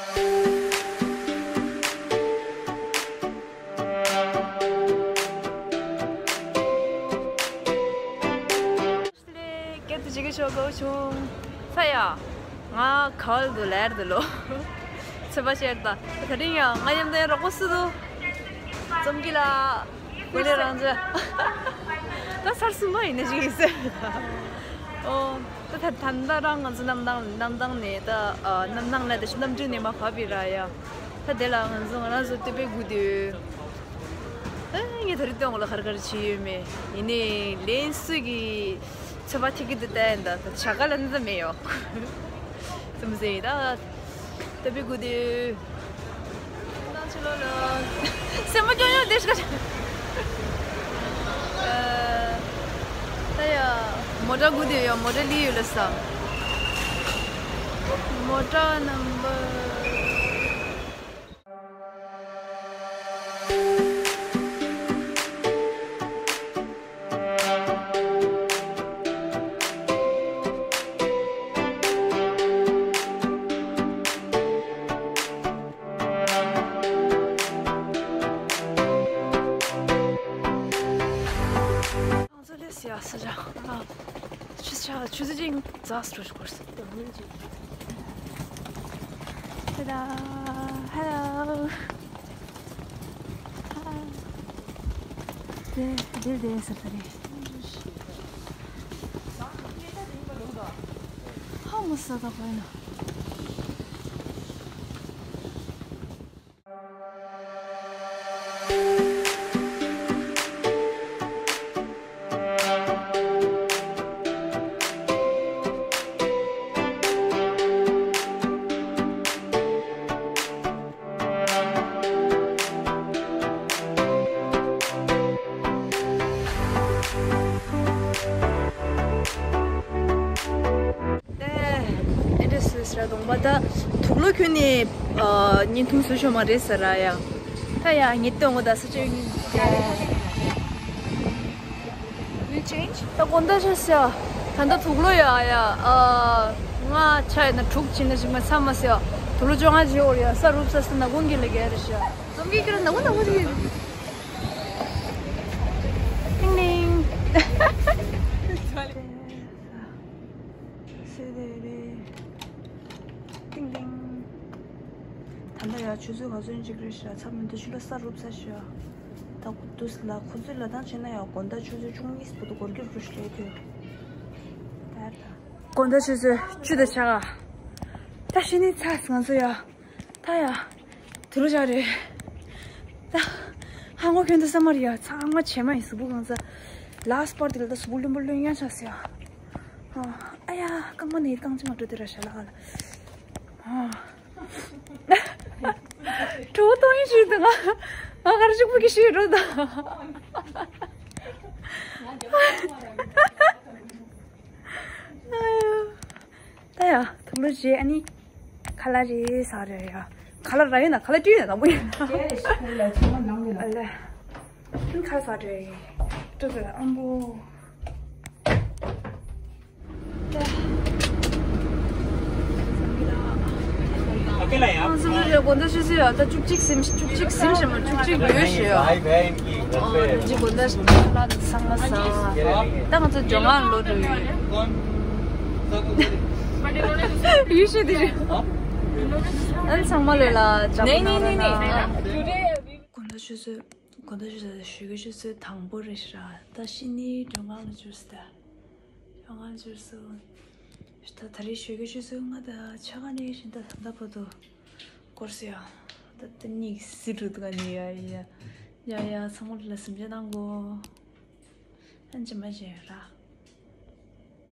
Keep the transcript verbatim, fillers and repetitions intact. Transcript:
སྐད་དུ་ཇི་གི་ཤོག་གོ་བྱུང་། ས་ཡ། ང་ག་བལ་དུ་ལེར་དུ་ལོ། ཚོད་པ་ཤེར་ད། ད་རིང་ཡང་ང་མཉམ་དུ་ཡང་རོགས་པ་སུ་དུ། ཙམ་གི་ལ། མི་རེ་རང་ཅག་ད་སར་གསུམ་པ་ཡིན་ན་ཞིག་ཡིན་ཟེར། ཨོ། ད་ད་ད་ད་རང་ང་ཚོ་གནམ་ཐང་གནམ་ཐང་ནས་ད་གནམ་ཐང་ལ་ད་ཤི་གནམ་གྲུ་ནས་མ་བབས་པའི་ར་ཡ། ད་དེ་ལ་ང་ཚོ་ང་རང་ཚོ་སྟོད་པའི་དགུ་དུས། ཨེ་ངས་ད་རེས་སྟོན་འོག་ལ་ག་རེ་ག་རེ་བྱས་ཡོད་མེད་ཡིན་ནའི་ལན་སུ་གི་ཚོད་པ་ཐིག་གི་འདི་ལྟ་ཡིན་ད་ད་བྱ་དགའ་ལ་འདི་ད་མེད་ཡོད་ཙམ་ཟེར་ཡིན་ད་ད་བི་གུ་དེ་སེམས་པ་སྐྱོ་སྐྱོ་དེ་ཤ་ད་ཡ་མོ་ཊ་གུ་དེ་ཡ་མོ་ཊ་ལི་ཡོད་ལ་ས་མོ་ཊ་ནམ་བར། ང་ཚོ་སླེབས་ཡ་ས་ཆ། ཨ། ཆུ་ཚོད་ཆུ་ཚོད་གཅིག་འཛག་སི་འགྲོ་ཞིག་སྐོར་སོང་། ཧེ་ལོ། ཧེ་ལོ། དེ་དེ་དེ་ས་ད་རེད། ཧ་མ་ས་ད་ཁོ་ཡིན་ན། ཨེ་འདྲ་སོས་ར་གདོང་པ་ད་དུག་ལོག་གྱོན་ནས་ཨ་བརྙན་ཐུང་བཟོ་ཆོག་མ་རེད་ཟེར་ར་ཡ། ད་ཡ་ངེད་སྟོན་གོ་ད་ས་ཆ་ཡོད་ངེད་ད་དགོང་དག་ཆ་ཟེར་ད་ད་དུག་ལོག་ཡ་ཡ་ཨ་ང་ཆ་ཡ་ན་དྲུག་ཕྱིན་ན་ཞིག་མ་ཚ་མ་ཟེར་དུག་ལོག་བཅོ་ལྔ་བྱེད་འོར་ཡ་ས་རུབ་ས་ས་ན་དགོང་གི་ལ་ག་རེ་ཤ་ཙམ་གི་ཁྱོད་ན་དགོང་ན་དགོང་གི། ཏིང་ཏིང་། སེ་རེ་རེ། ཏིང་ཏིང་། ད་ལྟ་ཡ་ཆུ་ཚོད་ག་ཚོད་ཅིག་རེད་ཤག་ཚ་མི་འདུག་ཕྱི་ལོགས་ས་རུབ་ཚར་ཤག་ད་ཁོ་དུས་ལ་ཁོ་ཚོས་ལ་དང་བྱས་ན་ཡ་དགོང་དག་ཆུ་ཚོད་བཅུ་གཉིས་བར་དུ་འགོར་གྱི་རེད་ཤག་ལས་དུས། ད་ད། དགོང་དག་ཆུ་ཚོད་བཅུ་དང་ཕྱེད་ཀ་ད་ཕྱི་ནས་ཚ་ང་ཚོ་ཡ། ད་ཡ། དུ་ལོ་ཆགས་རེད། ད། ཧ་ངོ་ཁྱོད་འདི་ས་མ་རེད་ཡ་ཚང་མ་བྱེ་མ་ཡིན་གཟུགས་པོ་གང་ཚ། ལཱ་སི་པར་དེ་ལ་ད་གཟུགས་པོ་བླུན་པོ་བླུན་ཡང་ཆགས་སོ་ཡ། ཨ་ཡ་རྐང་པ་ནས་རྐང་ཅི་མ་འགྲོ་དེ་ར་ཤ་ལ་ཨ་ལ། ཨ། གྲོད་གཏོང་ཡིན་ཞུས་འདུག་ང་། ང་གར་ཕྱུག་པོ་གི་ཞུས་འགྲོ་ད། ཨ་ཡ། ད་ཡ་དུག་ལོག་རྗེས་ཨ་ནི། ཁ་ལག་རེད་ཟ་རེད་ཡ། ཁ་ལག་ར་ཡོད་ན་ཁ་ལག་བཀྲུས་ཡོད་ན་དང་པོ་ཡིན། ཨ་ལེ། ཁ་ལག་ཟ་རེད། བཀྲུས་ཟ་ཨམ་བོ། ཨ་ཟི་མི་རེ་དགོང་དག་ཆུ་ཚོད་ཡ་ད་བཅུ་གཅིག་ཟིན་བཅུ་གཅིག་ཟིན་ཞིག་མ་བཅུ་གཅིག་ཡོད་ཞིག་ཡ། ཨོ་ད་ཅི་དགོང་དག་ལ་ཚང་མ་ཟ། ད་ང་ཚོ་ཇོ་ང་ལོ་འགྲོ་ཡོད། ཡུལ་ཤུལ་དེ་རེད། ཨན་ཚང་མ་ལོས་ལ་ཇ་པོ་གནང་རོགས་གནང་། དགོང་དག་ཆུ་ཚོད། དགོང་དག་ཆུ་ཚོད་ཞོགས་ཀའི་ཆུ་ཚོད་དང་པོ་རེད་ཤག་ད་ཕྱི་ནས་ཇོ་ང་ལ་འབྱོར་སོང་ད། ཇོ་ང་ལ་འབྱོར་སོང་། ད་ད་རེས་ཞོགས་ཀའི་ཆུ་ཚོད་ལྔ་དང་ཕྱེད་ཀ་ནས་བཞིན་ད་ད་ལྟ་བར་དུ་འགོར་སོང་ཡ། ད་ད་གཉིད་སད་འགྲོ་འདུག་ག་ནི་ཡ་ཡ། ཡ་ཡ་ཚང་མ་ལ་གཟིམ་འཇག་གནང་གོ། ཨན་ཅི་མ་བྱེད་ར།